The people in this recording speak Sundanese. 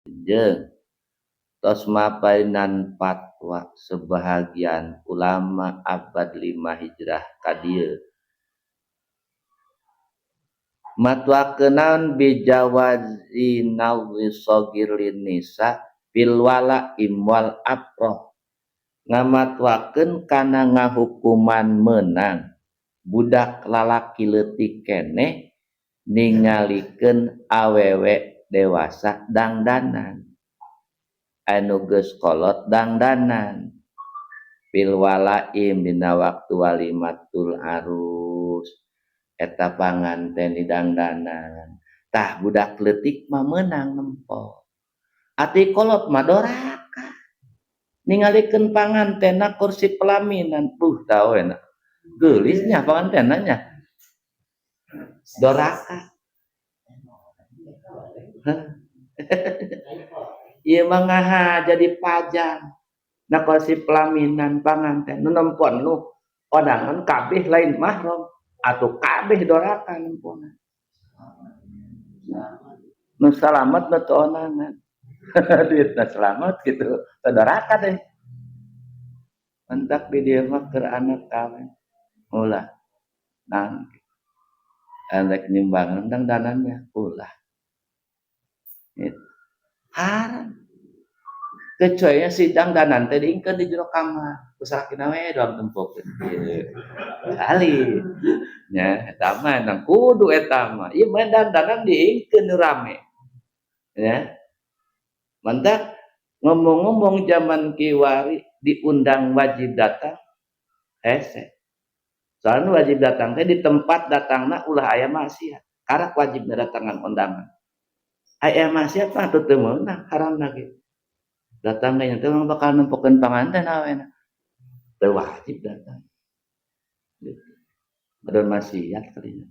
Jeung tos maparinan fatwa sebahagian ulama abad 5 Hijrah ka dieu. Matwakeun naon bijawazi nadzi shogir lin nisa fil walaim wal afrah, ngamatwakeun kana ngahukuman meunang budak lalaki leutik keneh ningalikeun awewe dewasa dangdanan, anu geus kolot dangdanan, fil walaim dina waktu walimatul arus eta panganten di dangdanan. Tah, budak leutik mah meunang nempo, ati kolot mah doraka ningalikeun panganten na kursi pelaminan. Tah we geulis nya pangantenna nya, doraka. Ieu mah ngaha jadi pajang na kursi pelaminan panganten, nu nempon nu kondangan kabeh lain mahram atuh, kabeh doraka nempona. Nu salamet nu teu onangan, duitna selamat gitu, teu doraka deh. Matak di dieu mah keur anak kawin ulah nang rek nyumbang dangdanannya ulah gitu. Haram. Kecuali si dangdanan teh diingkeun di jero kamar ku salakina we doang tempokeun kieu kali nya, eta mah endang kudu. Eta mah ieu mah dangdanan diingkeun nu rame nya. Matak ngomong-ngomong zaman kiwari diundang wajib datang hese, soalnya wajib datang teh di tempat datangna ulah aya maksiat, karak wajib datangan undangan. Aya maksiat mah teu meunang, haram lagi datang. Kayaknya teh bakal nempokeun panganten awena, teu wajib datang gitu. Ada maksiat kalinya.